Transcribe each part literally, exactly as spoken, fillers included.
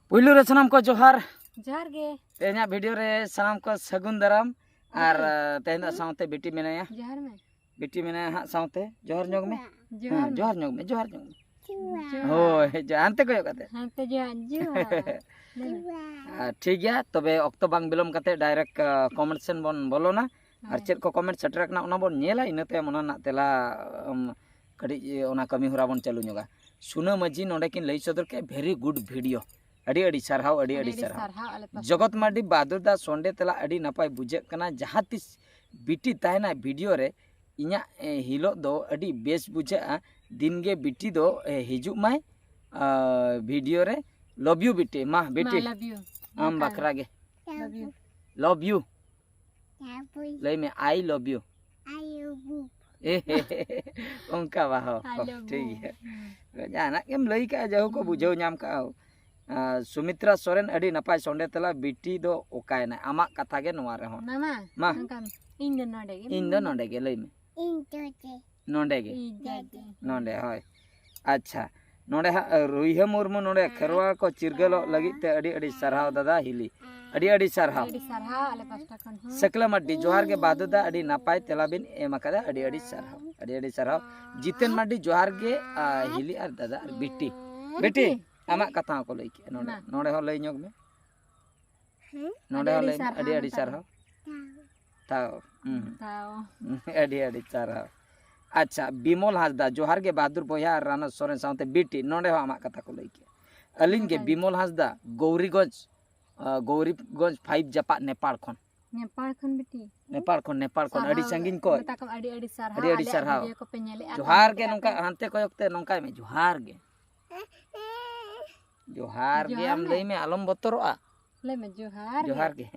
ᱯᱩᱭᱞᱩ ᱨᱮ ᱥᱟᱱᱟᱢ ᱠᱚ ᱡᱚᱦᱟᱨ᱾ ᱡᱚᱦᱟᱨ ᱜᱮ᱾ ᱛᱮᱦᱮᱧᱟᱜ ᱵᱷᱤᱰᱤᱭᱳ ᱨᱮ ᱥᱟᱱᱟᱢ ᱠᱚ ᱥᱟᱹᱜᱩᱱ ᱫᱟᱨᱟᱢ᱾ ᱟᱨ ᱦᱮᱸ᱾ ᱛᱮᱦᱮᱧ ᱫᱚ ᱥᱟᱶᱛᱮ ᱵᱤᱴᱤ ᱢᱮᱱᱟᱭᱟ᱾ ᱡᱚᱦᱟᱨ ᱢᱮ᱾ ᱵᱤᱴᱤ ᱢᱮᱱᱟᱭᱟ ᱦᱟᱸᱜ ᱥᱟᱶᱛᱮ᱾ ᱡᱚᱦᱟᱨ ᱧᱚᱜᱽ ᱢᱮ᱾ ᱡᱚᱦᱟᱨ ᱦᱮᱸ, ᱢᱮ᱾ ᱡᱚᱦᱟᱨ ᱧᱚᱜᱽ ᱢᱮ, ᱡᱚᱦᱟᱨ ᱧᱚᱜᱽ ᱢᱮ᱾ ᱡᱚᱦᱟᱨ᱾ ᱦᱳᱭ, ᱡᱚ-, ᱦᱟᱱᱛᱮ ᱠᱚᱭᱚᱜ ᱠᱟᱛᱮ᱾ ᱦᱟᱱᱛᱮ ᱡᱚᱦᱟᱨ, ᱡᱚᱦᱟᱨ᱾ ᱞᱟᱹᱭ ᱢᱮ᱾ ᱟᱨ ᱴᱷᱤᱠ ᱜᱮᱭᱟ, ᱛᱚᱵᱮ ᱚᱠᱛᱚ ᱵᱟᱝ ᱵᱤᱞᱚᱢ ᱠᱟᱛᱮ ᱰᱟᱭᱨᱮᱠᱴ, ᱟ, ᱠᱚᱢᱮᱱᱴ ᱥᱮᱱ ᱵᱚᱱ ᱵᱚᱞᱚᱱᱟ᱾ ᱟᱨ ᱦᱳᱭ᱾ ᱪᱮᱫ ᱠᱚ ᱠᱚᱢᱮᱱᱴ ᱥᱮᱴᱮᱨ ᱟᱠᱟᱱᱟ, ᱚᱱᱟ ᱵᱚᱱ ᱧᱮᱞᱟ, ᱤᱱᱟᱹ ᱛᱟᱭᱚᱢ ᱚᱱᱟ ᱨᱮᱱᱟᱜ ᱛᱮᱞᱟ, ᱟᱢ, ᱠᱟᱹᱴᱤᱡ, ᱮ, ᱚᱱᱟ ᱠᱟᱹᱢᱤ ᱦᱚᱨᱟ ᱵᱚᱱ ᱪᱟᱹᱞᱩ ᱧᱚᱜᱟ᱾ ᱥᱩᱱᱟᱹ ᱢᱟᱹᱡᱷᱤ ᱱᱚᱰᱮ ᱠᱤᱱ ᱞᱟᱹᱭ ᱥᱚᱫᱚᱨ ᱠᱮᱫ, very good video, ᱟᱹᱰᱤ ᱟᱹᱰᱤ ᱥᱟᱨᱦᱟᱣ, ᱟᱹᱰᱤ ᱟᱹᱰᱤ ᱟᱹᱰᱤ ᱥᱟᱨᱦᱟᱣ᱾ ᱥᱟᱨᱦᱟᱣ ᱟᱞᱮ ᱯᱟᱥᱴᱟ ᱡᱚᱜᱚᱛ ᱠᱷᱚᱱ᱾ ᱢᱟᱨᱰᱤ, ᱵᱟᱫᱩᱨ ᱫᱟ, ᱥᱚᱱᱰᱮ ᱛᱮᱞᱟ, ᱟᱹᱰᱤ ᱱᱟᱯᱟᱭ ᱵᱩᱡᱷᱟᱹᱜ ᱠᱟᱱᱟ᱾ ᱡᱟᱦᱟᱸ ᱛᱤᱥ ᱵᱤᱴᱤ ᱛᱟᱦᱮᱱᱟ ᱵᱷᱤᱰᱤᱭᱳ ᱨᱮ, ᱤᱧᱟᱹᱜ, ᱮ, ᱦᱤᱞᱳᱜ ᱫᱚ ᱟᱹᱰᱤ ᱵᱮᱥ ᱵᱩᱡᱷᱟᱹᱜᱼᱟ᱾ ᱫᱤᱱ ᱜᱮ ᱵᱤᱴᱤ ᱫᱚ, ᱮ, ᱦᱤᱡᱩᱜ ᱢᱟᱭ, ᱟ, ᱵᱷᱤᱰᱤᱭᱳ ᱨᱮ᱾ Love you ᱵᱤᱴᱤ, ᱢᱟ ᱵᱤᱴᱤ, ᱢᱟ, love you᱾ ᱟᱢ ᱱᱚᱝᱠᱟ᱾ ᱵᱟᱠᱷᱨᱟ ᱜᱮ᱾ Love you᱾ Love you᱾ ᱞᱟᱹᱭ ᱢᱮ, I love you᱾ ᱚᱱᱠᱟ ᱵᱟᱦᱚ᱾ I love you᱾ ᱴᱷᱤᱠ ᱜᱮᱭᱟ᱾ ᱦᱩᱸ᱾ ᱡᱟᱦᱟᱱᱟᱜ ᱜᱮᱢ ᱞᱟᱹᱭ ᱠᱟᱜᱼᱟ, ᱡᱟᱭᱦᱳᱠ ᱠᱚ ᱦᱩᱸ᱾ ᱵᱩᱡᱷᱟᱹᱣ ᱧᱟᱢ ᱠᱟᱜᱼᱟ᱾ ᱟᱨ ᱥᱩᱢᱤᱛᱨᱟ ᱥᱚᱨᱮᱱ, ᱟᱹᱰᱤ ᱱᱟᱯᱟᱭ ᱥᱚᱸᱰᱮ ᱛᱮᱞᱟ, ᱵᱤᱴᱤ ᱫᱚ ᱚᱠᱟᱭᱮᱱᱟᱭ? ᱟᱢᱟᱜ ᱠᱟᱛᱷᱟ ᱜᱮ ᱱᱚᱣᱟ ᱨᱮᱦᱚᱸ᱾ ᱢᱟᱢᱟ, ᱢᱟ᱾ ᱱᱚᱝᱠᱟ ᱢᱮ᱾ ᱤᱧ ᱫᱚ ᱱᱚᱰᱮ ᱜᱮ᱾ ᱤᱧ ᱫᱚ ᱱᱚᱰᱮ ᱜᱮ, ᱞᱟᱹᱭ ᱢᱮ᱾ ᱤᱧ ᱫᱚ ᱪᱮᱫ? ᱱᱚᱰᱮ ᱜᱮ᱾ ᱤᱧ ᱫᱚ ᱪᱮᱫ? ᱱᱚᱰᱮ, ᱦᱳᱭ᱾ ᱟᱪᱪᱷᱟ, ᱱᱚᱰᱮ ᱦᱟᱸᱜ, ᱨᱩᱭᱦᱟᱹ ᱢᱩᱨᱢᱩ ᱱᱚᱰᱮ ᱠᱷᱮᱨᱣᱟᱲ ᱠᱚ ᱪᱤᱨᱜᱟᱹᱞᱚᱜ ᱞᱟᱹᱜᱤᱫ ᱛᱮ ᱟᱹᱰᱤ ᱟᱹᱰᱤ ᱥᱟᱨᱦᱟᱣ ᱫᱟᱫᱟ ᱦᱤᱞᱤ᱾ ᱟᱹᱰᱤ ᱟᱹᱰᱤ ᱥᱟᱨᱦᱟᱣ᱾ ᱟᱹᱰᱤ ᱥᱟᱨᱦᱟᱣ ᱟᱞᱮ ᱯᱟᱥᱴᱟ ᱠᱷᱚᱱ ᱦᱚᱸ᱾ ᱥᱟᱹᱠᱞᱟᱹ ᱢᱟᱨᱰᱤ, ᱡᱚᱦᱟᱨ ᱜᱮ ᱵᱟᱫᱩ ᱫᱟ, ᱟᱹᱰᱤ ᱱᱟᱯᱟᱭ ᱛᱮᱞᱟ ᱵᱤᱱ ᱮᱢ ᱟᱠᱟᱫᱟ, ᱟᱹᱰᱤ ᱟᱹᱰᱤ ᱥᱟᱨᱦᱟᱣ, ᱟᱹᱰᱤ ᱟᱹᱰᱤ ᱥᱟᱨᱦᱟᱣ᱾ ᱡᱤᱛᱮᱱ ᱢᱟᱨᱰᱤ, ᱡᱚᱦᱟᱨ ᱜᱮ, ᱟ, ᱦᱤᱞᱤ ᱟᱨ ᱫᱟᱫᱟ ᱟᱨ ᱵᱤᱴᱤ᱾ ᱵᱤᱴᱤ, ᱟᱢᱟᱜ ᱠᱟᱛᱷᱟ ᱦᱚᱸᱠᱚ ᱞᱟᱹᱭ ᱠᱮᱜᱼᱟ ᱱᱚᱰᱮ᱾ ᱢᱟ᱾ ᱱᱚᱰᱮ ᱦᱚᱸ ᱞᱟᱹᱭ ᱧᱚᱜ ᱢᱮ᱾ ᱦᱮᱸ? ᱱᱚᱰᱮ ᱦᱚᱸ ᱞᱟᱹᱭ ᱢᱮ, ᱟᱹᱰᱤ ᱟᱹᱰᱤ ᱥᱟᱨᱦᱟᱣ᱾ ᱛᱟᱣ᱾ ᱦᱩᱸ᱾ ᱛᱟᱣ᱾ ᱟᱹᱰᱤ ᱟᱹᱰᱤ ᱥᱟᱨᱦᱟᱣ᱾ ᱟᱪᱪᱷᱟ, ᱵᱤᱢᱚᱞ ᱦᱟᱸᱥᱫᱟ, ᱡᱚᱦᱟᱨ ᱜᱮ ᱵᱟᱦᱟᱫᱩᱨ ᱵᱚᱭᱦᱟ ᱟᱨ ᱨᱟᱱᱟ ᱥᱚᱨᱮᱱ ᱥᱟᱶᱛᱮ ᱵᱤᱴᱤ, ᱱᱚᱰᱮ ᱦᱚᱸ ᱟᱢᱟᱜ ᱠᱟᱛᱷᱟ ᱠᱚ ᱞᱟᱹᱭ ᱠᱮᱜᱼᱟ᱾ ᱟᱹᱞᱤᱧ ᱜᱮ ᱱᱟᱯᱟᱭ ᱜᱮ᱾ ᱵᱤᱢᱚᱞ ᱦᱟᱸᱥᱫᱟ, ᱜᱳᱣᱨᱤᱜᱚᱸᱡᱽ, ᱟ, ᱜᱳᱣᱨᱤᱜᱚᱸᱡᱽ ᱯᱷᱟᱭᱤᱵᱽ ᱡᱟᱯᱟᱜ, ᱱᱮᱯᱟᱲ ᱠᱷᱚᱱ᱾ ᱱᱮᱯᱟᱲ ᱠᱷᱚᱱ ᱵᱤᱴᱤ? ᱱᱮᱯᱟᱲ ᱠᱷᱚᱱ, ᱱᱮᱯᱟᱲ ᱠᱷᱚᱱ, ᱟᱹᱰᱤ ᱥᱟᱨᱦᱟᱣ, ᱥᱟᱺᱜᱤᱧ ᱠᱷᱚᱱ᱾ ᱢᱮᱛᱟ ᱠᱚᱢ ᱟᱹᱰᱤ ᱟᱹᱰᱤ ᱥᱟᱨᱦᱟᱣ, ᱟᱹᱰᱤ ᱟᱹᱰᱤ ᱟᱞᱮᱭᱟᱜ ᱥᱟᱨᱦᱟᱣ᱾ ᱵᱷᱤᱰᱤᱭᱳ ᱠᱚᱯᱮ ᱧᱮᱞᱮᱫᱼᱟ, ᱡᱚᱦᱟᱨ ᱠᱚᱢᱮᱱᱴ ᱜᱮ, ᱮᱫᱼᱟ ᱱᱚᱝᱠᱟ ᱯᱮ᱾ ᱦᱟᱱᱛᱮ ᱠᱚᱭᱚᱜ ᱛᱮ, ᱱᱚᱝᱠᱟᱭ ᱢᱮ, ᱡᱚᱦᱟᱨ ᱜᱮ᱾ ᱡᱚᱦᱟᱨ ᱜᱮ, ᱡᱚᱦᱟᱨ ᱟᱢ ᱢᱮ᱾ ᱞᱟᱹᱭ ᱢᱮ, ᱟᱞᱚᱢ ᱵᱚᱛᱚᱨᱚᱜᱼᱟ᱾ ᱞᱟᱹᱭ ᱢᱮ, ᱡᱚᱦᱟᱨ ᱜᱮ᱾ ᱡᱚᱦᱟᱨ ᱜᱮ᱾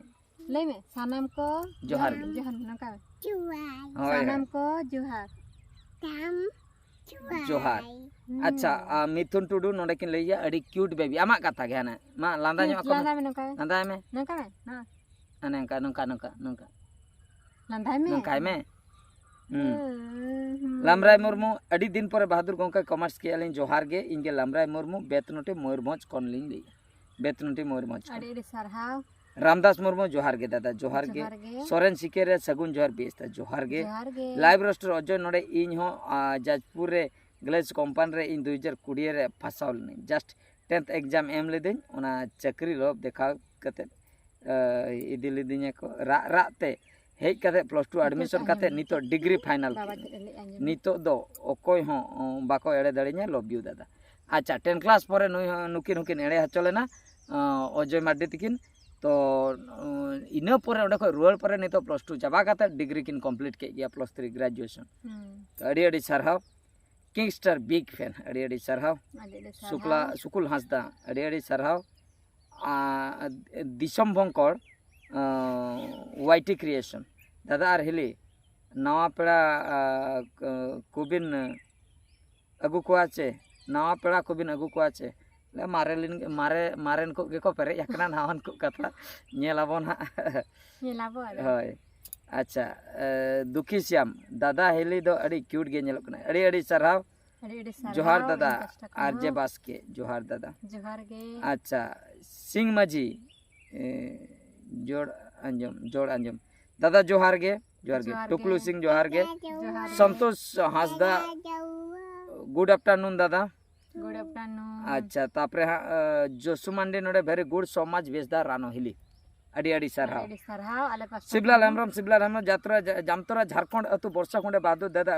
ᱞᱟᱹᱭ ᱢᱮ, ᱥᱟᱱᱟᱢ ᱠᱚ ᱡᱚᱦᱟᱨ ᱜᱮ᱾ ᱡᱚᱦᱟᱨ ᱢᱮ, ᱱᱚᱝᱠᱟ ᱢᱮ᱾ ᱦᱳᱭ, ᱥᱟᱱᱟᱢ ᱦᱳᱭ᱾ ᱠᱚ ᱡᱚᱦᱟᱨ᱾ ᱡᱚᱦᱟᱨ᱾ ᱦᱩᱸ᱾ ᱟᱪᱪᱷᱟ, ᱟ, ᱢᱤᱛᱷᱩᱱ ᱴᱩᱰᱩ ᱱᱚᱰᱮ ᱠᱤᱱ ᱞᱟᱹᱭᱟ, ᱟᱹᱰᱤ ᱠᱤᱭᱩᱴ ᱵᱮᱵᱤ᱾ ᱟᱢᱟᱜ ᱠᱟᱛᱷᱟ ᱜᱮ ᱦᱟᱱᱮ᱾ ᱢᱟ, ᱞᱟᱸᱫᱟ ᱧᱚᱜ ᱦᱩᱸ, ᱟᱠᱚ ᱢᱮ᱾ ᱞᱟᱸᱫᱟᱭ ᱢᱮ, ᱱᱚᱝᱠᱟ ᱢᱮ᱾ ᱞᱟᱸᱫᱟᱭ ᱢᱮ᱾ ᱱᱚᱝᱠᱟ ᱢᱮ, ᱱᱚᱣᱟ᱾ ᱦᱟᱱᱮ ᱚᱱᱠᱟ, ᱱᱚᱝᱠᱟ, ᱱᱚᱝᱠᱟ, ᱱᱚᱝᱠᱟ᱾ ᱞᱟᱸᱫᱟᱭ ᱢᱮ᱾ ᱱᱚᱝᱠᱟᱭ ᱢᱮ᱾ ᱦᱩᱸ᱾ ᱦᱩᱸ, ᱦᱩᱸ᱾ ᱞᱟᱢᱨᱟᱭ ᱢᱩᱨᱢᱩ, ᱟᱹᱰᱤ ᱫᱤᱱ ᱯᱚᱨᱮ ᱵᱟᱦᱟᱫᱩᱨ ᱜᱚᱢᱠᱮ ᱠᱚᱢᱮᱱᱴᱥ ᱠᱮᱜᱼᱟ ᱞᱤᱧ, ᱡᱚᱦᱟᱨ ᱜᱮ, ᱤᱧ ᱜᱮ ᱞᱟᱢᱨᱟᱭ ᱢᱩᱨᱢᱩ, ᱵᱮᱛᱱᱚᱴᱤ ᱢᱚᱭᱩᱨᱵᱷᱚᱸᱡᱽ ᱠᱷᱚᱱ ᱞᱤᱧ ᱞᱟᱹᱭᱮᱜᱼᱟ᱾ ᱵᱮᱛᱱᱩᱴᱤ ᱢᱚᱭᱩᱨᱵᱷᱚᱸᱡᱽ ᱠᱷᱚᱱ᱾ ᱟᱹᱰᱤ ᱟᱹᱰᱤ ᱥᱟᱨᱦᱟᱣ᱾ ᱨᱟᱢᱫᱟᱥ ᱢᱩᱨᱢᱩ, ᱡᱚᱦᱟᱨ ᱜᱮ ᱫᱟᱫᱟ, ᱡᱚᱦᱟᱨ ᱜᱮ᱾ ᱡᱚᱦᱟᱨ ᱜᱮ᱾ ᱥᱚᱨᱮᱱ ᱥᱤᱠᱮᱨᱤᱭᱟ, ᱥᱟᱹᱜᱩᱱ ᱡᱚᱦᱟᱨ ᱵᱮᱥᱛᱟ, ᱡᱚᱦᱟᱨ ᱜᱮ᱾ ᱡᱚᱦᱟᱨ ᱜᱮ᱾ ᱞᱟᱭᱤᱵᱷ ᱨᱳᱥᱴᱟᱨ ᱚᱡᱚᱭ, ᱱᱚᱰᱮ ᱤᱧ ᱦᱚᱸ ᱟ, ᱡᱟᱡᱽᱯᱩᱨ ᱨᱮ ᱜᱞᱮᱥ ᱠᱳᱢᱯᱟᱱᱤ ᱨᱮ ᱤᱧ ᱫᱩ ᱦᱟᱡᱟᱨ ᱠᱩᱲᱤ ᱨᱮ ᱯᱷᱟᱥᱟᱣ ᱞᱤᱱᱟᱹᱧ᱾ ᱡᱟᱥᱴ ᱴᱮᱱᱛᱷ ᱮᱠᱡᱟᱢ ᱮᱢ ᱞᱤᱫᱟᱹᱧ, ᱚᱱᱟ ᱪᱟᱹᱠᱨᱤ ᱞᱚᱵᱷ ᱫᱮᱠᱷᱟᱣ ᱠᱟᱛᱮ ᱟ, ᱤᱫᱤ ᱞᱤᱫᱤᱧᱟ ᱠᱚ ᱨᱟᱜ ᱨᱟᱜ ᱛᱮ᱾ ᱦᱮᱡ ᱠᱟᱛᱮ ᱯᱞᱟᱥ ᱴᱩ ᱮᱰᱢᱤᱥᱚᱱ ᱠᱟᱛᱮ ᱱᱤᱛᱚᱜ ᱰᱤᱜᱽᱨᱤ ᱯᱷᱟᱭᱱᱟᱞ᱾ ᱵᱟᱵᱟ ᱪᱮᱫ ᱮ ᱞᱟᱹᱭᱮᱫᱼᱟ ᱧᱮᱞ ᱢᱮ᱾ ᱱᱤᱛᱚᱜ ᱫᱚ ᱚᱠᱚᱭ ᱦᱚᱸ ᱚ, ᱵᱟᱠᱚ ᱮᱲᱮ ᱫᱟᱲᱮᱧᱟ᱾ ᱞᱚᱵᱷ ᱭᱩ ᱫᱟᱫᱟ᱾ ᱟᱪᱪᱷᱟ, ᱴᱮᱱ ᱠᱞᱟᱥ ᱯᱚᱨᱮ ᱱᱩᱭ ᱦᱚᱸ, ᱱᱩᱠᱤᱱ ᱦᱚᱸᱠᱤᱱ ᱮᱲᱮ ᱦᱚᱪᱚ ᱞᱮᱱᱟ ᱚ, ᱚᱡᱚᱭ ᱢᱟᱨᱰᱤ ᱛᱤᱠᱤᱱ᱾ ᱛᱚ ᱚ, ᱤᱱᱟᱹ ᱯᱚᱨᱮ ᱚᱸᱰᱮ ᱠᱷᱚᱱ ᱨᱩᱣᱟᱹᱲ ᱯᱚᱨᱮ ᱱᱤᱛᱚᱜ ᱯᱞᱟᱥ ᱴᱩ ᱪᱟᱵᱟ ᱠᱟᱛᱮ ᱰᱤᱜᱽᱨᱤ ᱠᱤᱱ ᱠᱚᱢᱯᱞᱤᱴ ᱠᱮᱫ ᱜᱮᱭᱟ, ᱯᱞᱟᱥ ᱛᱷᱨᱤ ᱜᱨᱮᱡᱩᱭᱮᱥᱚᱱ᱾ ᱦᱩᱸ᱾ ᱛᱚ ᱟᱹᱰᱤ ᱟᱹᱰᱤ ᱥᱟᱨᱦᱟᱣ᱾ ᱠᱤᱝᱥᱴᱟᱨ ᱵᱤᱜᱽ ᱯᱷᱮᱱ, ᱟᱹᱰᱤ ᱟᱹᱰᱤ ᱥᱟᱨᱦᱟᱣ᱾ ᱟᱹᱰᱤ ᱟᱹᱰᱤ ᱥᱟᱨᱦᱟᱣ᱾ ᱥᱩᱠᱞᱟ ᱥᱩᱠᱩᱞ ᱦᱟᱸᱥᱫᱟ, ᱟᱹᱰᱤ ᱟᱹᱰᱤ ᱥᱟᱨᱦᱟᱣ᱾ ᱟ, ᱫᱤᱥᱚᱢ ᱵᱷᱚᱝᱠᱚᱲ, ᱣᱟᱭ ᱴᱤ ᱠᱨᱤᱭᱮᱥᱚᱱ, ᱫᱟᱫᱟ ᱟᱨ ᱦᱤᱞᱤ, ᱱᱟᱣᱟ ᱯᱮᱲᱟ ᱟ, ᱠᱚ- ᱠᱚᱵᱤᱱ ᱟᱹᱜᱩ ᱠᱚᱣᱟ ᱪᱮ? ᱱᱟᱣᱟ ᱯᱮᱲᱟ ᱠᱚᱵᱤᱱ ᱟᱹᱜᱩ ᱠᱚᱣᱟ ᱪᱮ? ᱞᱮ ᱢᱟᱨᱮ ᱞᱤᱱ- ᱢᱟᱨᱮ ᱢᱟᱨᱮᱱ ᱠᱚ ᱜᱮᱠᱚ ᱯᱮᱨᱮᱡ ᱟᱠᱟᱱᱟ, ᱱᱟᱣᱟᱱ ᱠᱚ ᱠᱟᱛᱷᱟ ᱧᱮᱞ ᱟᱵᱚᱱ ᱦᱟᱸᱜ᱾ ᱧᱮᱞᱟᱵᱚ ᱟᱫᱚ᱾ ᱦᱳᱭ᱾ ᱟᱪᱪᱷᱟ, ᱮ, ᱫᱩᱠᱷᱤ ᱥᱭᱟᱢ, ᱫᱟᱫᱟ ᱦᱤᱞᱤ ᱫᱚ ᱟᱹᱰᱤ ᱠᱤᱭᱩᱴ ᱜᱮ ᱧᱮᱞᱚᱜ ᱠᱟᱱᱟ᱾ ᱟᱹᱰᱤ ᱟᱹᱰᱤ ᱥᱟᱨᱦᱟᱣ᱾ ᱟᱹᱰᱤ ᱟᱹᱰᱤ ᱥᱟᱨᱦᱟᱣ᱾ ᱡᱚᱦᱟᱨ ᱫᱟᱫᱟ᱾ ᱤᱧ ᱯᱟᱥᱴᱟ ᱠᱷᱚᱱ ᱟᱨ ᱡᱮ ᱦᱚᱸ᱾ ᱵᱟᱥᱠᱮ, ᱡᱚᱦᱟᱨ ᱫᱟᱫᱟ᱾ ᱡᱚᱦᱟᱨ ᱜᱮ᱾ ᱟᱪᱪᱷᱟ, ᱥᱤᱝ ᱢᱟᱹᱡᱷᱤ, ᱮ, ᱡᱚᱲ ᱟᱸᱡᱚᱢ, ᱡᱚᱲ ᱟᱸᱡᱚᱢ᱾ ᱫᱟᱫᱟ ᱡᱚᱦᱟᱨ ᱜᱮ, ᱡᱚᱦᱟᱨ ᱜᱮ᱾ ᱡᱚᱦᱟᱨ ᱴᱩᱠᱞᱩ ᱜᱮ᱾ ᱥᱤᱝ ᱡᱚᱦᱟᱨ ᱜᱮ᱾ ᱡᱚᱦᱟᱨ ᱜᱮ᱾ ᱥᱚᱱᱛᱳᱥ ᱦᱟᱸᱥᱫᱟ, ᱜᱩᱰ ᱟᱯᱴᱟᱨᱱᱩᱱ ᱫᱟᱫᱟ᱾ ᱜᱩᱰ ᱟᱯᱴᱟᱨᱱᱩᱱ᱾ ᱟᱪᱪᱷᱟ, ᱛᱟᱯᱚᱨᱮ ᱦᱟᱸᱜ ᱮ, ᱡᱚᱥᱩ ᱢᱟᱱᱰᱤ ᱱᱚᱰᱮ, ᱵᱷᱮᱨᱤ ᱜᱩᱰ, ᱥᱚᱢᱟᱡᱽ ᱵᱮᱥᱫᱟ ᱨᱟᱱᱚ ᱦᱤᱞᱤ᱾ ᱟᱹᱰᱤ ᱟᱹᱰᱤ ᱥᱟᱨᱦᱟᱣ᱾ ᱟᱹᱰᱤ ᱥᱟᱨᱦᱟᱣ ᱟᱞᱮ ᱯᱟᱥᱴᱟ ᱥᱤᱵᱞᱟᱞ ᱠᱷᱚᱱ᱾ ᱦᱮᱢᱵᱨᱚᱢ, ᱥᱤᱵᱞᱟᱞ ᱦᱮᱢᱵᱨᱚᱢ, ᱡᱟᱛᱨᱟ ᱡᱟ- ᱡᱟᱢᱛᱚᱨᱟ ᱡᱷᱟᱲᱠᱷᱚᱸᱰ ᱟᱹᱛᱩ ᱵᱚᱨᱥᱟ ᱠᱷᱩᱸᱰᱮ ᱵᱟᱫᱩ ᱫᱟᱫᱟ᱾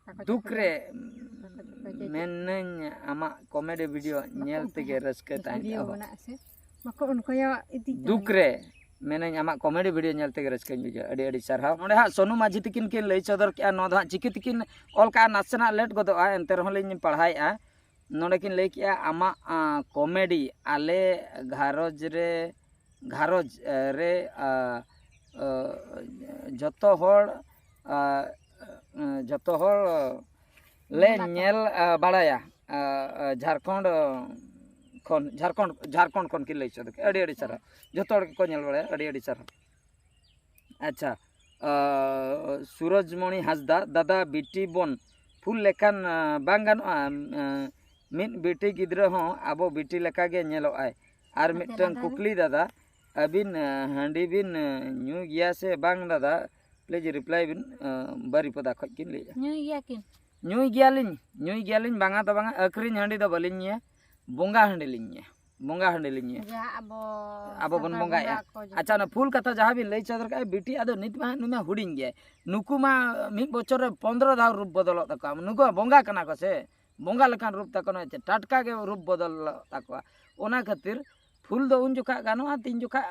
ᱟᱠᱚ ᱫᱩᱠ ᱪᱮᱫ ᱨᱮ ᱟᱠᱚ ᱪᱮᱫ ᱠᱚ ᱪᱮᱫ? ᱢᱮᱱᱟᱹᱧ ᱟᱢᱟᱜ ᱠᱚᱢᱮᱰᱤ ᱵᱷᱤᱰᱤᱭᱳ ᱧᱮᱞ ᱛᱮᱜᱮ ᱨᱟᱹᱥᱠᱟᱹ ᱛᱟᱦᱮᱸ ᱵᱷᱤᱰᱤᱭᱳ ᱮᱦᱚᱵ᱾ ᱢᱮᱱᱟᱜ ᱟᱥᱮ? ᱵᱟᱠᱚ ᱚᱱᱠᱟᱭᱟ ᱤᱫᱤ ᱠᱟᱱᱟ᱾ ᱫᱩᱠ ᱨᱮ ᱢᱮᱱᱟᱹᱧ ᱟᱢᱟᱜ ᱠᱚᱢᱮᱰᱤ ᱵᱷᱤᱰᱤᱭᱳ ᱧᱮᱞ ᱛᱮᱜᱮ ᱨᱟᱹᱥᱠᱟᱹᱧ ᱵᱩᱡᱷᱟᱹᱣᱟ᱾ ᱟᱹᱰᱤ ᱟᱹᱰᱤ ᱥᱟᱨᱦᱟᱣ᱾ ᱱᱚᱰᱮ ᱦᱟᱸᱜ ᱥᱳᱱᱩ ᱢᱟᱹᱡᱷᱤ ᱛᱤᱠᱤᱱ ᱠᱤᱱ ᱞᱟᱹᱭ ᱥᱚᱫᱚᱨ ᱠᱮᱜᱼᱟ, ᱱᱚᱣᱟ ᱫᱚ ᱦᱟᱸᱜ ᱪᱤᱠᱤ ᱛᱮᱠᱤᱱ ᱚᱞ ᱠᱟᱜᱼᱟ, ᱱᱟᱥᱮᱱᱟᱜ ᱞᱮᱴ ᱜᱚᱫᱚᱜᱼᱟ, ᱮᱱᱛᱮ ᱨᱮᱦᱚᱸ ᱞᱤᱧ ᱯᱟᱲᱦᱟᱣᱮᱫᱼᱟ᱾ ᱱᱚᱰᱮ ᱠᱤᱱ ᱞᱟᱹᱭ ᱠᱮᱜᱼᱟ, ᱟᱢᱟᱜ ᱟ, ᱠᱚᱢᱮᱰᱤ ᱟᱞᱮ ᱜᱷᱟᱨᱚᱸᱡᱽ ᱨᱮ, ᱜᱷᱟᱨᱚᱸᱡᱽ ᱮ, ᱨᱮ ᱟ, ᱟ, ᱡᱷᱚᱛᱚ ᱦᱚᱲ ᱟ, ᱡᱷᱚᱛᱚ ᱦᱚᱲ ᱞᱮ ᱧᱮᱞ ᱟᱠᱟᱫ᱾ ᱧᱮᱞ ᱟ, ᱵᱟᱲᱟᱭᱟ ᱟ, ᱟ, ᱡᱷᱟᱲᱠᱷᱚᱸᱰ ᱠᱷᱚᱱ, ᱡᱷᱟᱲᱠᱷᱚᱸᱰ ᱡᱷᱟᱲᱠᱷᱚᱸᱰ ᱠᱷᱚᱱ ᱠᱤᱱ ᱞᱟᱹᱭ ᱦᱚᱪᱚ ᱠᱮᱫᱟ᱾ ᱟᱹᱰᱤ ᱟᱹᱰᱤ ᱥᱟᱨᱦᱟᱣ᱾ ᱡᱷᱚᱛᱚ ᱦᱚᱲ ᱜᱮᱠᱚ ᱧᱮᱞ ᱵᱟᱲᱟᱭᱟ, ᱟᱹᱰᱤ ᱟᱹᱰᱤ ᱥᱟᱨᱦᱟᱣ᱾ ᱟᱪᱪᱷᱟ, ᱟ, ᱥᱩᱨᱚᱡᱽᱢᱚᱬᱤ ᱦᱟᱸᱥᱫᱟ, ᱫᱟᱫᱟ ᱵᱤᱴᱤ ᱵᱚᱱ ᱯᱷᱩᱞ ᱞᱮᱠᱷᱟᱱ ᱟ, ᱵᱟᱝ ᱜᱟᱱᱚᱜᱼᱟ? ᱟ, ᱢᱤᱫ ᱵᱤᱴᱤ ᱜᱤᱫᱽᱨᱟᱹ ᱦᱚᱸ ᱟᱵᱚ ᱵᱤᱴᱤ ᱞᱮᱠᱟᱜᱮ ᱧᱮᱞᱚᱜ ᱟᱭ᱾ ᱟᱨ ᱟᱯᱮ ᱢᱤᱫᱴᱟᱝ ᱞᱟᱸᱫᱟ ᱫᱚ? ᱠᱩᱠᱞᱤ ᱫᱟᱫᱟ, ᱟᱹᱵᱤᱱ ᱦᱟᱺᱰᱤ ᱵᱤᱱ ᱧᱩᱭ ᱜᱮᱭᱟ ᱥᱮ ᱵᱟᱝ ᱫᱟᱫᱟ? ᱯᱞᱤᱡᱽ ᱨᱤᱯᱞᱟᱭ ᱵᱤᱱ᱾ ᱵᱟᱨᱤᱯᱚᱫᱟ ᱠᱷᱚᱡ ᱠᱤᱱ ᱞᱟᱹᱭᱮᱫᱼᱟ᱾ ᱧᱩᱭ ᱜᱮᱭᱟ ᱠᱤᱱ᱾ ᱧᱩᱭ ᱜᱮᱭᱟᱞᱤᱧ, ᱧᱩᱭ ᱜᱮᱭᱟᱞᱤᱧ, ᱵᱟᱝᱟ ᱫᱚ ᱵᱟᱝᱟ, ᱟᱹᱠᱷᱨᱤᱧ ᱦᱟᱺᱰᱤ ᱫᱚ ᱵᱟᱹᱞᱤᱧ ᱧᱩᱭᱟ, ᱵᱚᱸᱜᱟ ᱦᱟᱺᱰᱤ ᱞᱤᱧ ᱧᱩᱭᱟ, ᱵᱚᱸᱜᱟ ᱦᱟᱺᱰᱤ ᱞᱤᱧ ᱧᱩᱭᱟ᱾ ᱡᱟᱦᱟᱸ ᱟᱵᱚ ᱟᱵᱚ ᱵᱚᱱ ᱥᱟᱱᱛᱟᱲ ᱵᱚᱸᱜᱟᱭᱮᱫᱼᱟ᱾ ᱵᱚᱸᱜᱟ ᱠᱚ ᱡᱚᱛᱚ᱾ ᱟᱪᱪᱷᱟ, ᱚᱱᱟ ᱯᱷᱩᱞ ᱠᱟᱛᱷᱟ ᱡᱟᱦᱟᱸ ᱵᱤᱱ ᱞᱟᱹᱭ ᱥᱚᱫᱚᱨ ᱠᱟᱜᱼᱟ, ᱵᱤᱴᱤ, ᱟᱫᱚ ᱱᱤᱛ ᱢᱟ ᱦᱟᱸᱜ ᱱᱩᱭ ᱢᱟ ᱦᱩᱰᱤᱧ ᱜᱮᱭᱟᱭ, ᱱᱩᱠᱩ ᱢᱟ ᱢᱤᱫ ᱵᱚᱪᱷᱚᱨ ᱨᱮ ᱯᱚᱱᱫᱽᱨᱚ ᱫᱷᱟᱣ ᱨᱩᱯ ᱵᱚᱫᱚᱞᱚᱜ ᱛᱟᱠᱚᱣᱟ, ᱱᱩᱠᱩ ᱢᱟ ᱵᱚᱸᱜᱟ ᱠᱟᱱᱟ ᱠᱚ ᱥᱮ, ᱵᱚᱸᱜᱟ ᱞᱮᱠᱟᱱ ᱨᱩᱯ ᱛᱟᱠᱚ, ᱱᱚᱜᱼᱚᱭ ᱪᱮᱫ ᱴᱟᱴᱠᱟ ᱜᱮ ᱨᱩᱯ ᱵᱚᱫᱚᱞᱚᱜ ᱛᱟᱠᱚᱣᱟ᱾ ᱚᱱᱟ ᱠᱷᱟᱹᱛᱤᱨ ᱯᱷᱩᱞ ᱫᱚ ᱩᱱ ᱡᱚᱠᱷᱟ ᱜᱟᱱᱚᱜᱼᱟ, ᱛᱤᱱ ᱡᱚᱠᱷᱟ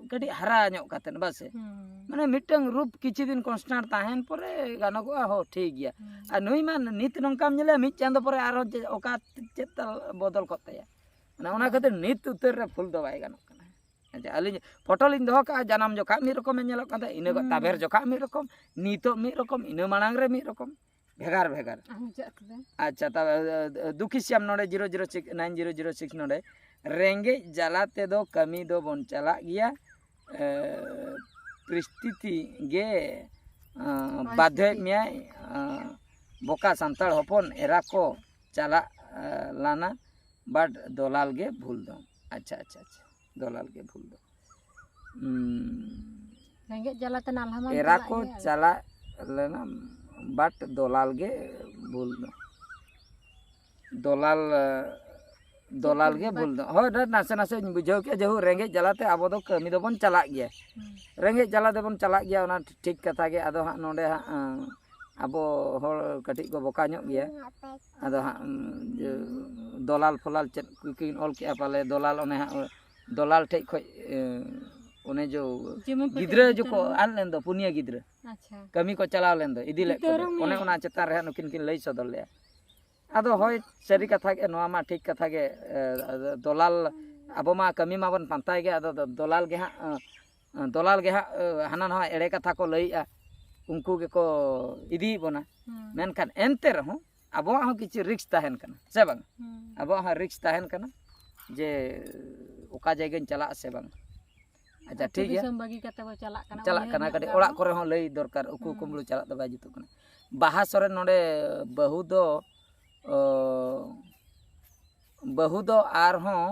ᱠᱟᱹᱴᱤᱡ ᱦᱟᱨᱟ ᱧᱚᱜ ᱠᱟᱛᱮᱫ, ᱵᱟᱥᱮ? ᱦᱩᱸ᱾ ᱢᱟᱱᱮ ᱢᱤᱫᱴᱟᱝ ᱨᱩᱯ ᱠᱤᱪᱷᱩ ᱫᱤᱱ ᱠᱚᱱᱥᱴᱮᱱᱴ ᱛᱟᱦᱮᱱ ᱯᱚᱨᱮ ᱜᱟᱱᱚᱜᱚᱜᱼᱟ, ᱦᱚᱸ, ᱴᱷᱤᱠ ᱜᱮᱭᱟ᱾ ᱦᱩᱸ᱾ ᱟᱨ ᱱᱩᱭ ᱢᱟ ᱱᱤᱛ ᱱᱚᱝᱠᱟᱢ ᱧᱮᱞᱮᱭᱟ, ᱢᱤᱫ ᱪᱟᱸᱫᱚ ᱯᱚᱨᱮ ᱟᱨᱦᱚᱸ ᱪᱮᱫ, ᱚᱠᱟ ᱪᱮᱫ ᱛᱟᱞ ᱵᱚᱫᱚᱞ ᱠᱚᱜ ᱛᱟᱭᱟ᱾ ᱢᱟᱱᱮ ᱚᱱᱟ ᱦᱳᱭ᱾ ᱠᱷᱟᱹᱛᱤᱨ ᱱᱤᱛ ᱩᱛᱟᱹᱨ ᱨᱮ ᱯᱷᱩᱞ ᱫᱚ ᱵᱟᱭ ᱜᱟᱱᱚᱜ ᱠᱟᱱᱟ᱾ ᱟᱪᱪᱷᱟ, ᱟᱹᱞᱤᱧ ᱯᱷᱳᱴᱳ ᱞᱤᱧ ᱫᱚᱦᱚ ᱠᱟᱜᱼᱟ, ᱡᱟᱱᱟᱢ ᱡᱚᱠᱷᱟ ᱢᱤᱫ ᱨᱚᱠᱚᱢᱮ ᱧᱮᱞᱚᱜ ᱠᱟᱱ ᱛᱟᱦᱮᱸᱫ, ᱤᱱᱟᱹ ᱦᱩᱸ᱾ ᱛᱟᱵᱮᱨ ᱡᱚᱠᱷᱟ ᱢᱤᱫ ᱨᱚᱠᱚᱢ, ᱱᱤᱛᱚᱜ ᱢᱤᱫ ᱨᱚᱠᱚᱢ, ᱤᱱᱟᱹ ᱢᱟᱲᱟᱝ ᱨᱮ ᱢᱤᱫ ᱨᱚᱠᱚᱢ, ᱵᱷᱮᱜᱟᱨ ᱵᱷᱮᱜᱟᱨ᱾ ᱟᱨ ᱢᱩᱪᱟᱹᱫ ᱠᱮᱫᱟ᱾ ᱟᱪᱪᱷᱟ, ᱛᱚᱵᱮ, ᱫᱩᱠᱷᱤ ᱥᱭᱟᱢ ᱱᱚᱰᱮ zero zero six, nine zero zero six ᱱᱚᱰᱮ, ᱨᱮᱸᱜᱮᱡ ᱡᱟᱞᱟ ᱛᱮᱫᱚ ᱠᱟᱹᱢᱤ ᱫᱚᱵᱚᱱ ᱪᱟᱞᱟᱜ ᱜᱮᱭᱟ, ᱮ, ᱯᱨᱤᱥᱛᱷᱤᱛᱤ ᱜᱮ, ᱮ, ᱯᱚᱨᱤᱥᱛᱷᱤᱛᱤ᱾ ᱵᱟᱫᱷᱭᱚᱭᱮᱫ ᱢᱮᱭᱟᱭ, ᱮ, ᱵᱚᱠᱟ ᱥᱟᱱᱛᱟᱲ ᱦᱚᱯᱚᱱ ᱮᱨᱟ ᱠᱚ ᱪᱟᱞᱟᱜ, ᱮ, ᱞᱟᱱᱟ, but ᱫᱚᱞᱟᱞ ᱜᱮ ᱵᱷᱩᱞ ᱫᱚ᱾ ᱟᱪᱪᱷᱟ, ᱟᱪᱪᱷᱟ, ᱟᱪᱪᱷᱟ, ᱫᱚᱞᱟᱞ ᱜᱮ ᱵᱷᱩᱞ ᱫᱚ᱾ ᱩᱸ, ᱨᱮᱸᱜᱮᱡ ᱡᱟᱞᱟᱛᱮ ᱱᱟᱞᱦᱟ ᱢᱟᱢ ᱮᱨᱟ ᱪᱟᱞᱟᱜ ᱠᱚ ᱜᱮᱭᱟ᱾ ᱪᱟᱞᱟᱜ ᱞᱮᱱᱟ, but ᱫᱚᱞᱟᱞ ᱜᱮ ᱵᱷᱩᱞ ᱫᱚ᱾ ᱫᱚᱞᱟᱞ, ᱫᱚᱞᱟᱞ ᱜᱮ ᱵᱷᱩᱞ ᱫᱚ᱾ ᱦᱳᱭ, ᱱᱟᱥᱮ ᱱᱟᱥᱮᱧ ᱵᱩᱡᱷᱟᱹᱣ ᱠᱮᱜᱼᱟ, ᱡᱮᱦᱳᱠ, ᱨᱮᱸᱜᱮᱡ ᱡᱟᱞᱟᱛᱮ ᱟᱵᱚ ᱫᱚ ᱠᱟᱹᱢᱤ ᱫᱚᱵᱚᱱ ᱪᱟᱞᱟᱜ ᱜᱮᱭᱟ᱾ ᱦᱩᱸ᱾ ᱨᱮᱸᱜᱮᱡ ᱡᱟᱞᱟ ᱛᱮᱵᱚᱱ ᱪᱟᱞᱟᱜ ᱜᱮᱭᱟ, ᱚᱱᱟ ᱴᱷᱤᱠ ᱠᱟᱛᱷᱟ ᱜᱮ᱾ ᱟᱫᱚ ᱦᱟᱸᱜ ᱱᱚᱰᱮ ᱦᱟᱸᱜ, ᱟᱸ, ᱟᱵᱚ ᱦᱚᱲ ᱠᱟᱹᱴᱤᱡ ᱠᱚ ᱵᱚᱠᱟ ᱧᱚᱜ ᱜᱮᱭᱟ᱾ ᱟᱫᱚ ᱦᱟᱸᱜ, ᱩᱸ, ᱡᱮ, ᱫᱚᱞᱟᱞ ᱯᱷᱚᱞᱟᱞ ᱪᱮᱫ ᱠᱚᱠᱤᱱ ᱚᱞ ᱠᱮᱜᱼᱟ ᱯᱟᱞᱮ, ᱫᱚᱞᱟᱞ ᱚᱱᱮ ᱦᱟᱸᱜ, ᱫᱚᱞᱟᱞ ᱴᱷᱮᱡ ᱠᱷᱚᱡ, ᱮ, ᱚᱱᱮ ᱡᱚ ᱡᱮᱢᱚᱱ ᱯᱟᱹᱴᱤ ᱜᱤᱫᱽᱨᱟᱹ ᱜᱤᱫᱽᱨᱟᱹ ᱡᱚᱠᱚ ᱟᱫ ᱞᱮᱱ ᱫᱚ, ᱯᱩᱱᱭᱟᱹ ᱜᱤᱫᱽᱨᱟᱹ᱾ ᱟᱪᱪᱷᱟ᱾ ᱠᱟᱹᱢᱤ ᱠᱚ ᱪᱟᱞᱟᱣ ᱞᱮᱱ ᱫᱚ, ᱤᱫᱤ ᱞᱮᱫ ᱠᱤᱱᱛᱩ ᱠᱚ ᱫᱚ᱾ ᱟᱨᱦᱚᱸ ᱚᱱᱮ ᱢᱮᱱᱟᱜ ᱚᱱᱟ ᱪᱮᱛᱟᱱ ᱨᱮ ᱦᱟᱸᱜ ᱱᱩᱠᱤᱱ ᱠᱤᱱ ᱞᱟᱹᱭ ᱥᱚᱫᱚᱨ ᱞᱮᱜᱼᱟ᱾ ᱟᱫᱚ ᱦᱳᱭ, ᱥᱟᱹᱨᱤ ᱠᱟᱛᱷᱟ ᱜᱮ, ᱱᱚᱣᱟ ᱢᱟ ᱴᱷᱤᱠ ᱠᱟᱛᱷᱟ ᱜᱮ, ᱮ, ᱫᱚᱞᱟᱞ, ᱟᱵᱚ ᱢᱟ ᱠᱟᱹᱢᱤ ᱢᱟᱵᱚᱱ ᱯᱟᱱᱛᱟᱭ ᱜᱮ, ᱟᱫᱚ ᱫᱚ-, ᱫᱚᱞᱟᱞ ᱜᱮ ᱦᱟᱸᱜ, ᱮ, ᱫᱚᱞᱟᱞ ᱜᱮ ᱦᱟᱸᱜ, ᱮ, ᱦᱟᱱᱟ ᱱᱟᱣᱟ ᱮᱲᱮ ᱠᱟᱛᱷᱟ ᱠᱚ ᱞᱟᱹᱭᱮᱜᱼᱟ, ᱩᱱᱠᱩ ᱜᱮᱠᱚ ᱤᱫᱤᱭᱮᱫ ᱵᱚᱱᱟ᱾ ᱦᱩᱸ᱾ ᱢᱮᱱᱠᱷᱟᱱ ᱮᱱᱛᱮ ᱨᱮᱦᱚᱸ ᱟᱵᱚᱣᱟᱜ ᱦᱚᱸ ᱠᱤᱪᱷᱩ ᱨᱤᱠᱥ ᱛᱟᱦᱮᱱ ᱠᱟᱱᱟ, ᱥᱮ ᱵᱟᱝ? ᱦᱩᱸ᱾ ᱟᱵᱚᱣᱟᱜ ᱦᱚᱸ ᱨᱤᱠᱥ ᱛᱟᱦᱮᱱ ᱠᱟᱱᱟ ᱡᱮ ᱚᱠᱟ ᱡᱟᱭᱜᱟᱧ ᱪᱟᱞᱟᱜᱼᱟ ᱥᱮ ᱵᱟᱝ᱾ ᱟᱪᱪᱷᱟ, ᱟᱹᱛᱩ ᱴᱷᱤᱠ ᱜᱮᱭᱟ᱾ ᱫᱤᱥᱚᱢ ᱵᱟᱹᱜᱤ ᱠᱟᱛᱮ ᱵᱚ ᱪᱟᱞᱟᱜ ᱠᱟᱱᱟ, ᱪᱟᱞᱟᱜ ᱩᱭᱦᱟᱹᱨ ᱠᱟᱱᱟ, ᱧᱚᱜ ᱠᱟᱹᱴᱤᱡ ᱫᱟᱵᱚ᱾ ᱚᱲᱟᱜ ᱠᱚᱨᱮ ᱦᱚᱸ ᱞᱟᱹᱭ ᱫᱚᱨᱠᱟᱨ, ᱩᱠᱩ ᱦᱩᱸ᱾ ᱠᱩᱢᱵᱽᱲᱩ ᱪᱟᱞᱟᱜ ᱫᱚ ᱵᱟᱭ ᱡᱩᱛᱩᱜ ᱠᱟᱱᱟ᱾ ᱵᱟᱦᱟ ᱥᱚᱨᱮᱱ ᱱᱚᱰᱮ ᱵᱟᱹᱦᱩ ᱫᱚ, ᱚ, ᱵᱟᱹᱦᱩ ᱫᱚ ᱟᱨᱦᱚᱸ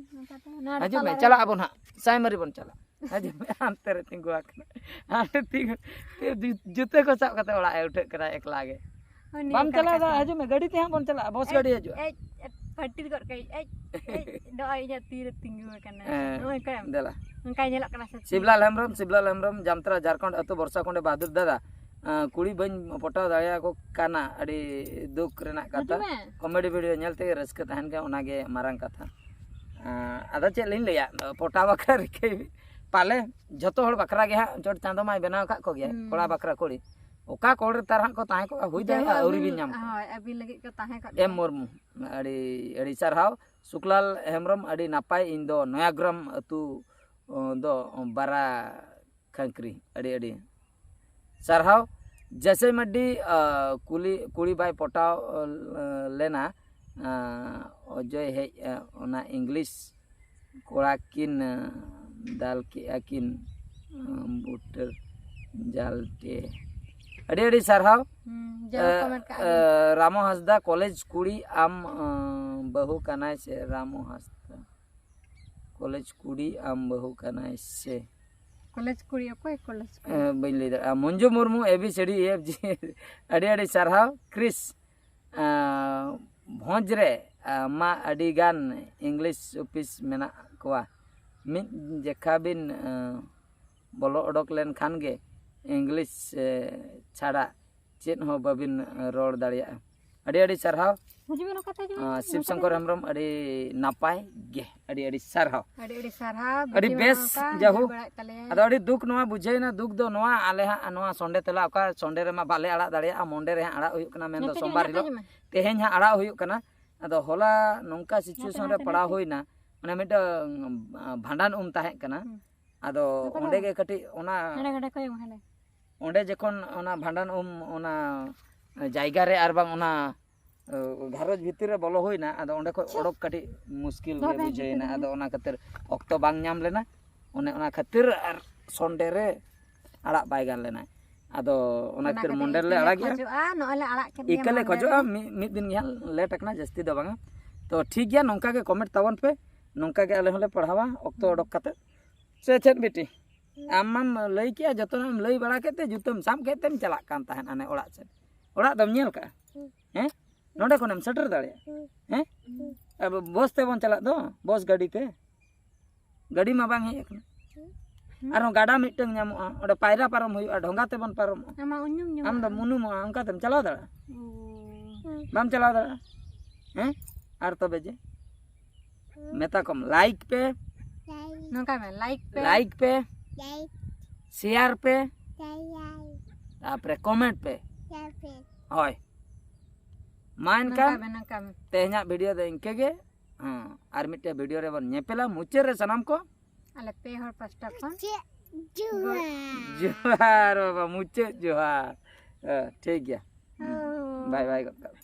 ᱚᱱᱠᱟ ᱛᱮ, ᱱᱚᱰᱮ ᱦᱤᱡᱩᱜ ᱢᱮ, ᱛᱟᱞᱟ ᱨᱮ᱾ ᱪᱟᱞᱟᱜ ᱟᱵᱚᱱ ᱦᱟᱸᱜ, ᱥᱟᱭᱢᱟᱨᱤ ᱵᱚᱱ ᱪᱟᱞᱟᱜ᱾ ᱦᱤᱡᱩᱜ ᱢᱮ, ᱦᱟᱱᱛᱮ ᱨᱮ ᱛᱤᱸᱜᱩ ᱟᱠᱟᱱᱟ, ᱦᱟᱱᱛᱮ ᱛᱤᱸᱜᱩ, ᱛᱤᱸᱜᱩ, ᱡᱩ-, ᱡᱩᱛᱟᱹ ᱠᱚ ᱥᱟᱵ ᱠᱟᱛᱮ ᱚᱲᱟᱜ ᱮ ᱩᱴᱷᱟᱹᱜ ᱠᱟᱱᱟ ᱮᱠᱞᱟ ᱜᱮ᱾ ᱦᱳᱭ, ᱵᱟᱢ ᱱᱤᱝᱠᱟ ᱪᱟᱞᱟᱣ ᱞᱮᱠᱟ ᱫᱟ, ᱥᱮ? ᱦᱤᱡᱩᱜ ᱢᱮ, ᱜᱟᱹᱰᱤ ᱛᱮ ᱦᱟᱸᱜ ᱵᱚᱱ ᱪᱟᱞᱟᱜᱼᱟ, ᱵᱚᱥ ᱮᱡ, ᱜᱟᱹᱰᱤ ᱦᱤᱡᱩᱜᱼᱟ᱾ ᱮᱡ, ᱮᱡ, ᱯᱷᱟᱹᱴᱤᱨ ᱜᱚᱫ ᱠᱟᱹᱧ, ᱮᱡ, ᱮᱡ, ᱱᱚᱜᱼᱚᱭ ᱤᱧᱟᱹᱜ ᱛᱤ ᱨᱮ ᱛᱤᱸᱜᱩ ᱟᱠᱟᱱᱟ᱾ ᱦᱮᱸ, ᱱᱚᱜᱼᱚᱭ ᱠᱚᱭᱚᱜ ᱢᱮ᱾ ᱫᱮᱞᱟ᱾ ᱚᱱᱠᱟᱭ ᱧᱮᱞᱚᱜ ᱠᱟᱱᱟ ᱥᱮ ᱪᱮᱫ? ᱥᱤᱵᱞᱟᱞ ᱦᱮᱢᱵᱨᱚᱢ, ᱥᱤᱵᱞᱟᱞ ᱦᱮᱢᱵᱨᱚᱢ, ᱡᱟᱢᱛᱟᱨᱟ ᱡᱷᱟᱲᱠᱷᱚᱸᱰ ᱟᱹᱛᱩ ᱵᱚᱨᱥᱟ ᱠᱚᱸᱰᱮ ᱵᱟᱦᱟᱫᱩᱨ ᱫᱟᱫᱟ, ᱟᱸ, ᱠᱩᱲᱤ ᱵᱟᱹᱧ ᱯᱚᱴᱟᱣ ᱫᱟᱲᱮᱭᱟᱠᱚ ᱠᱟᱱᱟ, ᱟᱹᱰᱤ ᱫᱩᱠ ᱨᱮᱱᱟᱜ ᱠᱟᱛᱷᱟ᱾ ᱦᱤᱡᱩᱜ ᱢᱮ᱾ ᱠᱚᱢᱮᱰᱤ ᱵᱷᱤᱰᱤᱭᱳ ᱧᱮᱞ ᱛᱮᱜᱮ ᱨᱟᱹᱥᱠᱟᱹ ᱛᱟᱦᱮᱱ ᱠᱟᱱᱟ, ᱚᱱᱟᱜᱮ ᱢᱟᱨᱟᱝ ᱠᱟᱛᱷᱟ᱾ ᱟᱸ, ᱟᱫᱚ ᱪᱮᱫ ᱞᱤᱧ ᱞᱟᱹᱭᱟ, ᱯᱚᱴᱟᱣ ᱵᱟᱠᱷᱨᱟ ᱨᱤᱠᱟᱹᱭ ᱵᱤᱱ᱾ ᱯᱟᱞᱮ ᱡᱷᱚᱛᱚ ᱦᱚᱲ ᱵᱟᱠᱷᱨᱟ ᱜᱮ ᱦᱟᱸᱜ ᱪᱚᱴ ᱪᱟᱸᱫᱚ ᱢᱟᱭ ᱵᱮᱱᱟᱣ ᱟᱠᱟᱫ ᱠᱚᱜᱮᱭᱟ, ᱦᱩᱸ᱾ ᱠᱚᱲᱟ ᱵᱟᱠᱷᱨᱟ ᱠᱩᱲᱤ᱾ ᱚᱠᱟ ᱠᱚᱞ ᱨᱮ ᱛᱟᱨ ᱦᱟᱸᱜ ᱠᱚ ᱛᱟᱦᱮᱸ ᱠᱚᱜᱼᱟ, ᱦᱩᱭ ᱫᱟᱲᱮᱭᱟᱜᱼᱟ, ᱡᱟᱭᱦᱳᱠ, ᱟᱹᱣᱨᱤ ᱟᱹᱵᱤᱱ, ᱵᱤᱱ ᱧᱟᱢ ᱠᱚᱣᱟ᱾ ᱦᱳᱭ, ᱟᱹᱵᱤᱱ ᱞᱟᱹᱜᱤᱫ ᱠᱚ ᱛᱟᱦᱮᱸ ᱠᱚᱜ ᱮᱢ ᱜᱮᱭᱟ᱾ ᱢᱩᱨᱢᱩ, ᱟᱹᱰᱤ ᱟᱹᱰᱤ ᱥᱟᱨᱦᱟᱣ᱾ ᱥᱩᱠᱞᱟᱞ ᱦᱮᱢᱵᱨᱚᱢ, ᱟᱹᱰᱤ ᱱᱟᱯᱟᱭ, ᱤᱧ ᱫᱚ ᱱᱚᱭᱟᱜᱨᱟᱢ ᱟᱹᱛᱩ ᱫᱚ ᱵᱟᱨᱟ ᱠᱷᱟᱸᱠᱨᱤ, ᱟᱹᱰᱤ ᱟᱹᱰᱤ ᱥᱟᱨᱦᱟᱣ᱾ ᱡᱮᱥᱮ ᱢᱟᱹᱨᱰᱤ, ᱟ, ᱠᱩᱞᱤ ᱠᱩᱲᱤ ᱵᱟᱭ ᱯᱚᱴᱟᱣ, ᱟ, ᱞᱮᱱᱟ, ᱟ, ᱚᱡᱚᱭ ᱦᱮᱡ, ᱟ, ᱚᱱᱟ ᱤᱝᱞᱤᱥ ᱠᱚᱲᱟ ᱠᱤᱱ, ᱟ, ᱫᱟᱞ ᱠᱮᱜᱼᱟ ᱠᱤᱱ, ᱟ, ᱵᱩᱴᱟᱹ ᱡᱟᱞ ᱴᱮ᱾ ᱟᱹᱰᱤ ᱟᱹᱰᱤ ᱥᱟᱨᱦᱟᱣ᱾ ᱦᱩᱸ, ᱡᱟᱦᱟᱸ ᱮ, ᱠᱚ ᱢᱮᱱ ᱠᱟᱜ ᱮ, ᱜᱮ᱾ ᱨᱟᱢᱚ ᱦᱟᱸᱥᱫᱟ, ᱠᱚᱞᱮᱡᱽ ᱠᱩᱲᱤ ᱟᱢ, ᱟ, ᱵᱟᱹᱦᱩ ᱠᱟᱱᱟᱭ ᱥᱮ? ᱨᱟᱢᱚ ᱦᱟᱸᱥᱫᱟ, ᱠᱚᱞᱮᱡᱽ ᱠᱩᱲᱤ ᱟᱢ ᱵᱟᱹᱦᱩ ᱠᱟᱱᱟᱭ ᱥᱮ? ᱠᱚᱞᱮᱡᱽ ᱠᱩᱲᱤ, ᱚᱠᱚᱭ ᱠᱚᱞᱮᱡᱽ ᱠᱩᱲᱤ? ᱮ, ᱵᱟᱹᱧ ᱞᱟᱹᱭ ᱫᱟᱲᱮᱭᱟᱜᱼᱟ᱾ Manju Murmu, A B C D E F G, ᱟᱹᱰᱤ ᱟᱹᱰᱤ ᱥᱟᱨᱦᱟᱣ᱾ ᱠᱨᱤᱥ, ᱮ, ᱵᱷᱚᱸᱡᱽ ᱨᱮ, ᱮ, ᱢᱟ ᱟᱹᱰᱤ ᱜᱟᱱ ᱤᱝᱞᱤᱥ ᱚᱯᱷᱤᱥ ᱢᱮᱱᱟᱜ ᱠᱚᱣᱟ᱾ ᱢᱤᱫ ᱡᱮᱠᱷᱟ ᱵᱤᱱ, ᱮ, ᱵᱚᱞᱚ ᱚᱰᱚᱠ ᱞᱮᱱ ᱠᱷᱟᱱ ᱜᱮ ᱤᱝᱞᱤᱥ, ᱮ, ᱪᱷᱟᱲᱟ ᱪᱮᱫ ᱦᱚᱸ ᱵᱟᱹᱵᱤᱱ, ᱮ, ᱨᱚᱲ ᱫᱟᱲᱮᱭᱟᱜᱼᱟ᱾ ᱟᱹᱰᱤ ᱟᱹᱰᱤ ᱥᱟᱨᱦᱟᱣ᱾ ᱦᱤᱡᱩᱜ ᱵᱮᱱ ᱱᱚᱝᱠᱟ ᱛᱮ, ᱦᱤᱡᱩᱜ ᱵᱮᱱ᱾ ᱟ, ᱥᱤᱵ ᱥᱚᱝᱠᱚᱨ ᱦᱮᱢᱵᱨᱚᱢ, ᱟᱹᱰᱤ ᱱᱟᱯᱟᱭ ᱜᱮ, ᱟᱹᱰᱤ ᱟᱹᱰᱤ ᱥᱟᱨᱦᱟᱣ᱾ ᱟᱹᱰᱤ ᱟᱹᱰᱤ ᱥᱟᱨᱦᱟᱣ᱾ ᱟᱹᱰᱤ ᱵᱤᱡᱤ ᱵᱮᱥ, ᱢᱮᱱᱟᱜ ᱠᱚᱣᱟ, ᱡᱟᱭᱦᱳᱠ᱾ ᱵᱟᱲᱟᱭᱮᱫ ᱛᱟᱞᱮᱭᱟ᱾ ᱟᱫᱚ ᱟᱹᱰᱤ ᱫᱩᱠ ᱱᱚᱣᱟ ᱵᱩᱡᱷᱟᱹᱣᱮᱱᱟ, ᱫᱩᱠ ᱫᱚ ᱱᱚᱣᱟ, ᱟᱞᱮ ᱦᱟᱸᱜ ᱱᱚᱣᱟ ᱥᱚᱱᱰᱮ ᱛᱮᱞᱟ ᱚᱠᱟ ᱥᱚᱱᱰᱮ ᱨᱮᱢᱟ ᱵᱟᱞᱮ ᱟᱲᱟᱜ ᱫᱟᱲᱮᱭᱟᱜᱼᱟ, ᱢᱚᱱᱰᱮ ᱨᱮ ᱦᱟᱸᱜ ᱟᱲᱟᱜ ᱦᱩᱭᱩᱜ ᱠᱟᱱᱟ, ᱢᱮᱱᱫᱚ ᱱᱚᱛᱮ ᱜᱮ ᱥᱳᱢᱵᱟᱨ ᱱᱟᱦᱟᱜ ᱦᱤᱞᱳᱜ᱾ ᱛᱟᱦᱮᱸ ᱢᱟ᱾ ᱛᱮᱦᱮᱧ ᱦᱟᱸᱜ ᱟᱲᱟᱜ ᱦᱩᱭᱩᱜ ᱠᱟᱱᱟ᱾ ᱟᱫᱚ ᱦᱚᱞᱟ ᱱᱚᱝᱠᱟ ᱥᱤᱪᱩᱭᱮᱥᱚᱱ ᱨᱮ ᱱᱟᱛᱮ ᱯᱟᱲᱟᱣ ᱱᱟᱛᱮ᱾ ᱦᱩᱭᱱᱟ, ᱢᱟᱱᱮ ᱢᱤᱫᱴᱟᱝ, ᱟ, ᱵᱷᱟᱸᱰᱟᱱ ᱩᱢ ᱛᱟᱦᱮᱸ ᱠᱟᱱᱟ᱾ ᱦᱩᱸ᱾ ᱟᱫᱚ ᱱᱚᱛᱮ ᱚᱸᱰᱮ ᱵᱟᱝ᱾ ᱜᱮ ᱠᱟᱹᱴᱤᱡ ᱚᱱᱟ, ᱦᱟᱸᱰᱮ ᱦᱟᱸᱰᱮ ᱠᱚᱭᱚᱜ ᱢᱮ, ᱦᱟᱸᱰᱮ᱾ ᱚᱸᱰᱮ ᱡᱚᱠᱷᱚᱱ ᱚᱱᱟ ᱵᱷᱟᱸᱰᱟᱱ ᱩᱢ ᱚᱱᱟ ᱡᱟᱭᱜᱟ ᱨᱮ ᱟᱨ ᱵᱟᱝ ᱚᱱᱟ, ᱟ, ᱜᱷᱟᱨᱚᱸᱡᱽ ᱵᱷᱤᱛᱤᱨ ᱨᱮ ᱵᱚᱞᱚ ᱦᱩᱭᱱᱟ, ᱟᱫᱚ ᱚᱸᱰᱮ ᱠᱷᱚᱱ ᱚᱰᱚᱠ ᱠᱟᱹᱴᱤᱡ ᱢᱩᱥᱠᱤᱞ ᱫᱚᱦᱚ ᱜᱮ ᱵᱮᱱ ᱵᱩᱡᱷᱟᱹᱣᱮᱱᱟ᱾ ᱵᱷᱤᱛᱤᱨ ᱨᱮ᱾ ᱟᱫᱚ ᱚᱱᱟ ᱠᱷᱟᱹᱛᱤᱨ ᱚᱠᱛᱚ ᱵᱟᱝ ᱧᱟᱢ ᱞᱮᱱᱟ, ᱚᱱᱮ ᱚᱱᱟ ᱠᱷᱟᱹᱛᱤᱨ ᱟᱨ ᱥᱚᱱᱰᱮ ᱨᱮ ᱟᱲᱟᱜ ᱵᱟᱭ ᱜᱟᱱ ᱞᱮᱱᱟ᱾ ᱟᱫᱚ ᱚᱱᱟ ᱠᱷᱟᱹᱛᱤᱨ ᱢᱚᱱᱰᱮ ᱨᱮᱞᱮ ᱤᱠᱟᱹ ᱟᱲᱟᱜᱮᱜᱼᱟ᱾ ᱠᱷᱚᱡᱚᱜᱼᱟ, ᱱᱚᱜᱼᱚᱭ ᱞᱮ ᱟᱲᱟᱜ ᱠᱮᱫ ᱜᱮᱭᱟ ᱤᱠᱟᱹ ᱞᱮ ᱢᱚᱱᱰᱮ ᱠᱷᱚᱡᱚᱜᱼᱟ, ᱨᱮ᱾ ᱢᱤᱫ, ᱢᱤᱫ ᱫᱤᱱ ᱜᱮ ᱦᱟᱸᱜ ᱞᱮᱴ ᱟᱠᱟᱱᱟ, ᱡᱟᱹᱥᱛᱤ ᱫᱚ ᱵᱟᱝᱟ᱾ ᱛᱚ ᱴᱷᱤᱠ ᱜᱮᱭᱟ, ᱱᱚᱝᱠᱟ ᱜᱮ ᱠᱚᱢᱮᱱᱴ ᱛᱟᱵᱚᱱ ᱯᱮ, ᱱᱚᱝᱠᱟ ᱜᱮ ᱟᱞᱮ ᱦᱚᱸᱞᱮ ᱯᱟᱲᱦᱟᱣᱟ ᱚᱠᱛᱚ ᱚᱰᱚᱠ ᱠᱟᱛᱮ᱾ ᱥᱮ ᱪᱮᱫ ᱵᱤᱴᱤ? ᱟᱢ ᱢᱟᱢ ᱞᱟᱹᱭ ᱠᱮᱜᱼᱟ, ᱡᱚᱛᱚᱱᱟᱜ ᱮᱢ ᱞᱟᱹᱭ ᱵᱟᱲᱟ ᱠᱮᱫ ᱛᱮ ᱡᱩᱛᱟᱹᱢ ᱥᱟᱵ ᱠᱮᱫ ᱛᱮᱢ ᱪᱟᱞᱟᱜ ᱠᱟᱱ ᱛᱟᱦᱮᱸᱫ ᱦᱟᱱᱮ ᱚᱲᱟᱜ ᱥᱮᱫ᱾ ᱚᱲᱟᱜ ᱫᱚᱢ ᱧᱮᱞ ᱠᱟᱜᱼᱟ? ᱦᱮᱸ? ᱱᱚᱸᱰᱮ ᱠᱷᱚᱱᱮᱢ ᱥᱮᱴᱮᱨ ᱫᱟᱲᱮᱭᱟᱜᱼᱟ? ᱦᱮᱸ? ᱟᱵᱚ ᱵᱚᱥ ᱛᱮᱵᱚᱱ ᱪᱟᱞᱟᱜ ᱫᱚ, ᱵᱚᱥ ᱜᱟᱹᱰᱤ ᱛᱮ᱾ ᱜᱟᱹᱰᱤ ᱢᱟ ᱵᱟᱝ ᱦᱮᱡ ᱟᱠᱟᱱᱟ᱾ ᱟᱨᱦᱚᱸ ᱜᱟᱰᱟ ᱢᱤᱫᱴᱟᱝ ᱧᱟᱢᱚᱜᱼᱟ, ᱚᱸᱰᱮ ᱯᱟᱭᱨᱟ ᱯᱟᱨᱚᱢ ᱦᱩᱭᱩᱜᱼᱟ, ᱰᱷᱚᱸᱜᱟ ᱛᱮᱵᱚᱱ ᱯᱟᱨᱚᱢᱚᱜᱼᱟ᱾ ᱟᱢᱟᱜ ᱩᱱᱩᱢ ᱧᱩ ᱟᱢ ᱫᱚ ᱢᱮ᱾ ᱩᱱᱩᱢᱚᱜᱼᱟ, ᱚᱱᱠᱟ ᱛᱮᱢ ᱪᱟᱞᱟᱣ ᱫᱟᱲᱮᱭᱟᱜᱼᱟ? ᱳ᱾ ᱵᱟᱢ ᱪᱟᱞᱟᱣ ᱫᱟᱲᱮᱭᱟᱜᱼᱟ? ᱦᱮᱸ? ᱟᱨ ᱛᱚᱵᱮ ᱡᱮ ᱢᱮᱛᱟ ᱠᱚᱢ, ᱞᱟᱭᱤᱠ ᱯᱮ, ᱱᱚᱝᱠᱟ ᱢᱮ, ᱞᱟᱭᱤᱠ ᱯᱮ᱾ ᱞᱟᱭᱤᱠ ᱯᱮ, ᱥᱮᱭᱟᱨ ᱯᱮ, ᱛᱟᱯᱚᱨᱮ ᱠᱚᱢᱮᱱᱴ ᱯᱮ᱾ ᱦᱳᱭ, ᱢᱟ ᱮᱱᱠᱷᱟᱱ ᱱᱚᱝᱠᱟ ᱢᱮ, ᱱᱚᱝᱠᱟ ᱢᱮ᱾ ᱛᱮᱦᱮᱧᱟᱜ ᱵᱷᱤᱰᱤᱭᱳ ᱫᱚ ᱤᱱᱠᱟᱹ ᱜᱮ᱾ ᱦᱮᱸ, ᱟᱨ ᱢᱤᱫᱴᱮᱱ ᱵᱷᱤᱰᱤᱭᱳ ᱨᱮᱵᱚᱱ ᱧᱮᱯᱮᱞᱟ ᱢᱩᱪᱟᱹᱫ ᱨᱮ ᱥᱟᱱᱟᱢ ᱠᱚ᱾ ᱟᱞᱮ ᱯᱮ ᱦᱚᱲ ᱯᱟᱥᱴᱟ ᱠᱷᱚᱱ ᱡᱚᱦᱟᱨ᱾ ᱡᱚᱦᱟᱨ ᱵᱟᱵᱟ, ᱢᱩᱪᱟᱹᱫ ᱡᱚᱦᱟᱨ᱾ ᱦᱮᱸ, ᱴᱷᱤᱠ ᱜᱮᱭᱟ᱾ ᱦᱩᱸ᱾ ᱦᱳᱭ᱾ ᱵᱟᱭ ᱵᱟᱭ ᱜᱚᱫ ᱠᱟᱜ ᱢᱮ᱾